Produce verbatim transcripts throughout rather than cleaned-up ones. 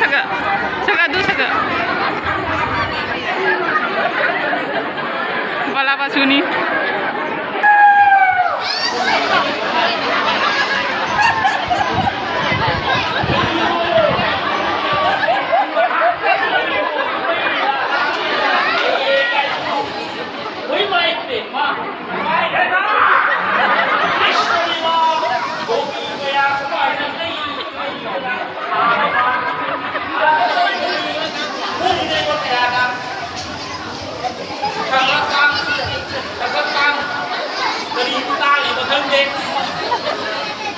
Saka, saka, do saka. Balaba suni. ꯀꯔꯤ ꯇꯥꯔꯤꯕ ꯈꯪꯗꯦ꯫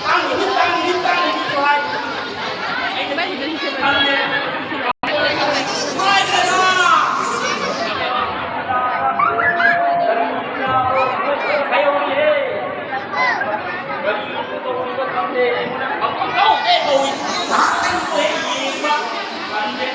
ꯇꯥꯡꯉꯤꯅꯤ, ꯇꯥꯡꯉꯤꯅꯤ, ꯇꯥꯡꯉꯤꯅꯤꯁꯨ ꯍꯥꯏ꯫ ꯑꯩꯅ ꯈꯪꯗꯦ꯫ ꯅꯨꯡꯉꯥꯏꯈ꯭ꯔꯦꯗ꯫ ꯍꯥꯏꯍꯧꯔꯤꯍꯦ꯫ ꯀꯔꯤꯅꯣ ꯇꯧꯔꯤꯕ ꯈꯪꯗꯦ꯫ ꯑꯃꯨꯛ ꯇꯧꯗꯦ ꯀꯧꯏ꯫ ꯉꯥꯏꯍꯥꯛꯇꯪ ꯍꯦꯛ ꯌꯦꯡꯕ ꯈꯪꯗꯦ꯫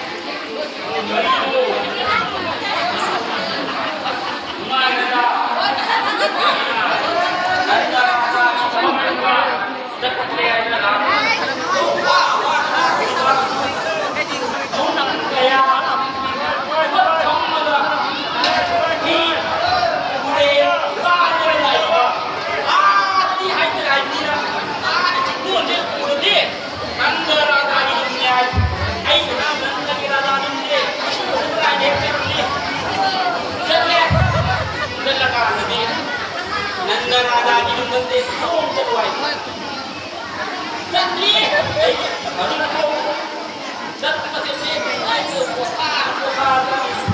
ꯅꯪꯅ ꯔꯥꯖꯥꯒꯤ ꯌꯨꯝꯅꯤ ꯍꯥꯏ꯫ ꯑꯩꯅ ꯅꯪ ꯅꯪꯒꯤ ꯔꯥꯖꯥꯒꯤ ꯌꯨꯝꯅꯤ꯫ ꯀꯗꯥꯏꯗ ꯍꯦꯛ ꯆꯠꯂꯨꯅꯤ? ꯆꯠꯂꯦ꯫ ꯆꯠꯂꯀꯥꯟꯗꯗꯤ ꯅꯪꯅ ꯔꯥꯖꯥꯒꯤ ꯌꯨꯝ ꯅꯠꯇꯦ, ꯁꯣꯝ ꯆꯠꯂꯨ ꯍꯥꯏ꯫ ꯆꯠꯂꯤ꯫ ꯑꯗꯨꯅ ꯆꯠꯄꯁꯦ ꯂꯦꯞꯄꯦ꯫ ꯑꯩꯁꯨ ꯄꯣꯊꯥ, ꯄꯣꯊꯥ ꯆꯠꯂꯤ꯫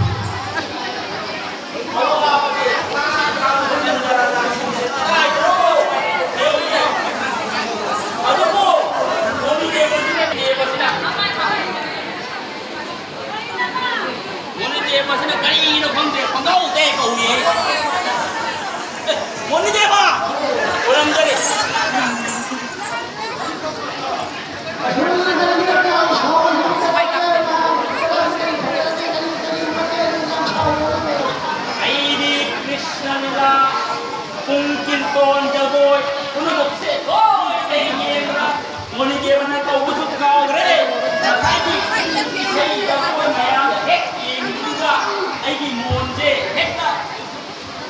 ꯃꯣꯅꯤꯗꯦꯕ ꯑꯁꯤꯅ ꯀꯔꯤꯅꯣ ꯈꯪꯗꯦ, ꯄꯪꯀꯧꯗ ꯍꯦꯛ ꯀꯧꯏ꯫ ꯃꯣꯅꯤꯗꯦꯕ! ꯑꯣꯏꯔꯝꯗꯔꯦ꯫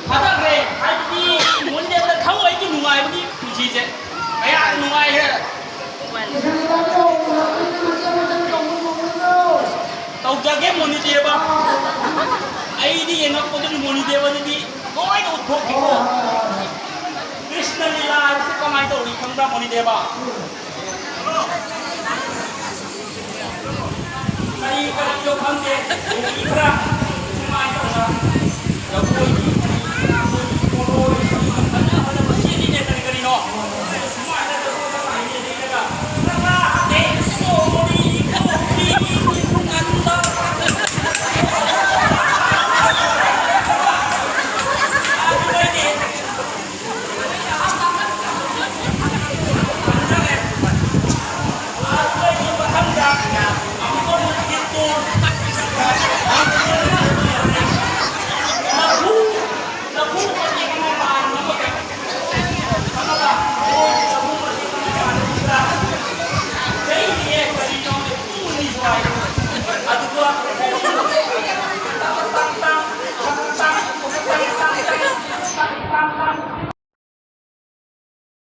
ꯊꯥꯗꯈ꯭ꯔꯦ꯫ ꯍꯥꯏꯕꯗꯤ ꯃꯣꯅꯤꯗꯦꯕꯗ ꯊꯧ ꯑꯩꯒꯤ ꯅꯨꯡꯉꯥꯏꯕꯒꯤ ꯄꯨꯟꯁꯤꯁꯦ ꯀꯌꯥ ꯅꯨꯡꯉꯥꯏꯈ꯭ꯔꯦ꯫ ꯇꯧꯖꯒꯦ ꯃꯣꯅꯤꯗꯦꯕ꯫ ꯑꯩꯗꯤ ꯌꯦꯡꯉꯛꯄꯗꯨꯅꯤ ꯃꯣꯅꯤꯗꯦꯕꯗꯨꯗꯤ ꯂꯣꯏꯅ ꯎꯠꯊꯣꯛꯈꯤꯀꯣ꯫ ꯀ꯭ꯔꯤꯁꯅ ꯂꯤꯂꯥ ꯍꯥꯏꯕꯁꯤ ꯀꯃꯥꯏꯅ ꯇꯧꯔꯤ ꯈꯪꯕ꯭ꯔꯥ ꯃꯣꯅꯤꯗꯦꯕ? ꯀꯔꯤ ꯀꯔꯤꯅꯣ ꯈꯪꯗꯦ, ꯃꯤ ꯈꯔ ꯅꯨꯡꯉꯥꯏꯇꯕ ꯖꯒꯣꯏꯒꯤ ꯀꯔꯤ ꯀꯔꯤ ꯄꯣꯠꯂꯣꯏ ꯀꯔꯤ ꯐꯖ ꯐꯖꯕ ꯁꯦꯠꯂꯤꯅꯦ, ꯀꯔꯤ ꯀꯔꯤꯅꯣ? ꯁꯨꯃꯥꯏꯅ ꯖꯒꯣꯏ ꯁꯥꯏꯅꯦ, ꯁꯤꯗꯒ ꯀꯂꯥ ꯍꯥꯞꯄꯦ, ꯁꯣꯔꯤ ꯀꯧꯔꯤ ꯉꯟꯗ꯫ ꯑꯗꯨꯗꯩꯗꯤ